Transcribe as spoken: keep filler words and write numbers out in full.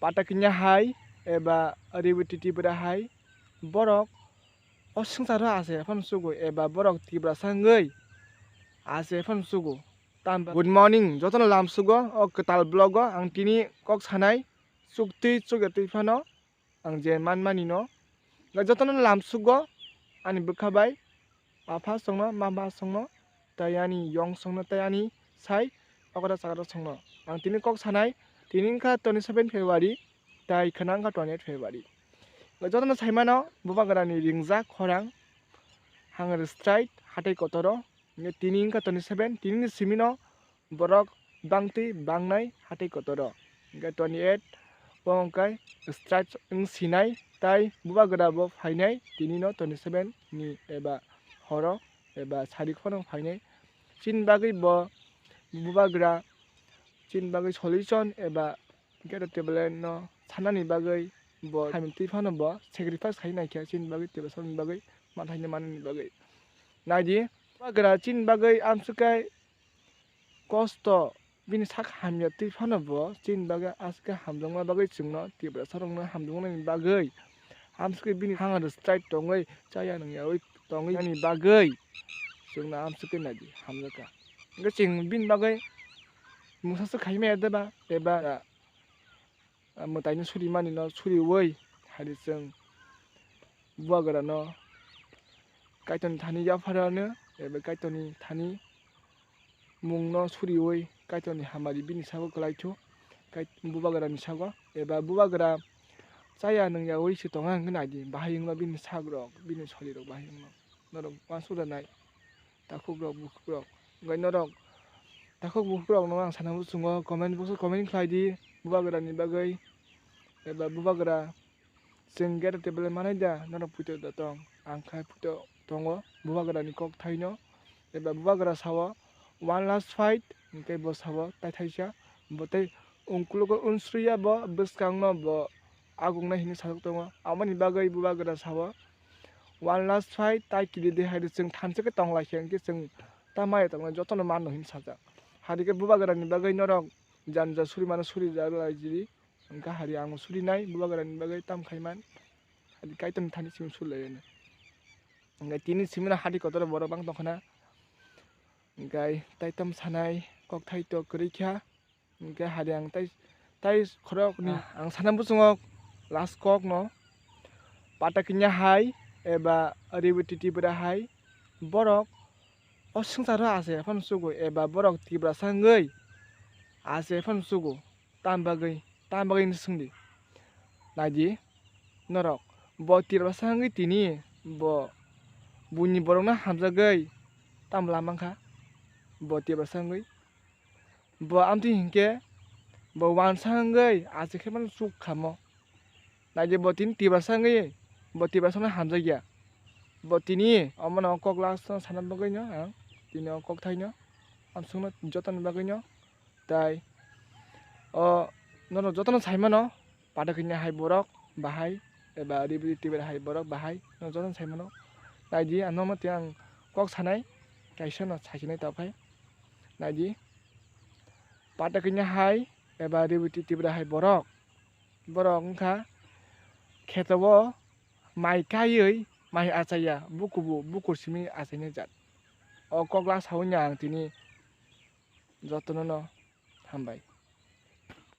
Pataknya hai eba Reboti Tripura hai borok o swngcharo achai phano chugo eba borok Tiprasa wngwi achai phano chugo. Tamo, good morning, jotono lamsugo o kwtal vlog o ang tini kok sanai chukti chukya twi phano ang je manmani no jotono lamsugo ani bwkha bai. Apha songno, mama songno, tei ani yong songno, tei ani sai okra chakra songno. Ang tini kok sanai, tini wngkha twenty seven February, tei khwna wngkha twenty eight February. Jotono saimano, bubagrani ringjak khorang, hangrwstrait, hatai kotoro, tini wngkha twenty seven, tinini simino, borok bangtwi bangnai hatai kotoro. Hingkhe twenty eight bo hingkhe strait wng sinai tai bubagra bo phainai tini no twenty seven ni eba horo eba sari phano phainai. Chini bagwi bo bubagra chini bagwi solution eba gate table no sanani bagwi bo hamtwi phano bo sacrifice khai naikha chini bagwi table sanani bagwi manthai ni manani bagwi. Naidi bubagra chini bagwi amswk khe kosto bini sak hamya twi phano bo chini bagwi aske hamjakma bagwi chwngno Tiprasa rokno hamjaknani bagwi amswk bini hangrwstrait tongwi chaya nungyawi tongwi ani bagwi chwngno amswk naidi hamjakha. Hingkhe chwng bini bagwi mungsa swk khaimaya deba eba mwtaino suri manino suriwi hari chwng bubagrano Kaitorni thani yapharano eba Kaitorni thani mungno suriwi Kaitorni hamari bini sago kwlaithu, Kait-, bubagrani sago eba bubagra chaya nungyawi se tongo hwnkhe naidi bahai wngno bini sakrok bini solirok bahai wngno norok uansuk da nai. Takhukrok bukhukrok. Hingkhe norok takhuk bukhukrokno ang sana muchungo comment box o comment khlai di, bubagrani bagwi eba bubagra chwng gate table manai da, norok puito da tong, ang khai puito tongo bubagrani kok thaino eba bubagra sao one last fight, hingkhe bo sao tai thaisa, bo tei ungkulukgo unsuriya bo bwskangno bo agungnai hinwi sajak tongo, aboni bagwi bubagra sao one last fight, tai kiri de hai de chwng thansa khe tong lai khe, hwnkhe chwng ta maya tongnai jotono mano hinwi sajak. Hari khe bubagrani bagwi norok jani ja suri mano suri ja lai jiri, hwnkhe hari ang suri nai bubagrani bagwi tam khai man, hari Kaitorni thani simi suri lai ani. Hwnkhe tini simi no hati kotor borok bang tong khna, hwnkhe tai tam sanai kok thai to kwrwi kha. Hingkhe hari ang tai, tai khoroknwi ang sana muchungo last kokno Pataknya hai eba Reboti Tripura hai borok o swngcharo achai phano chugo eba borok Tiprasa wngwi achai phano chugo tam bagwi, tam bagwi hinwi swngdi. Naidi norok bo Tiprasa wngwi tini bo buini borokno hamjagwi tam lama wngkha bo Tiprasa wngwi. Bo amtwi hinkhe bo uansa wngwi achai khe phano chuk khamo. Naidi bo tini Tiprasa wngwi bo Tiprasano hamjakya. Bo tini omono kok last no sana bagwino ang tini o kok thaino amsukno jotoni bagwino tai o norok jotono saimano. Pataknya hai borok bahai eba Reboti Tripura hai borok bahai no jotono saimano. Naidi ang nokno tei ang kok sanai kaisa no sakinai tongphai. Naidi Pataknya hai eba Reboti Tripura hai borok, borok wngkha kheto o mai kaiwi mai achaiya, bukubu bukur simi achainai jat. O kok lak saui ang tini jotono no hambai.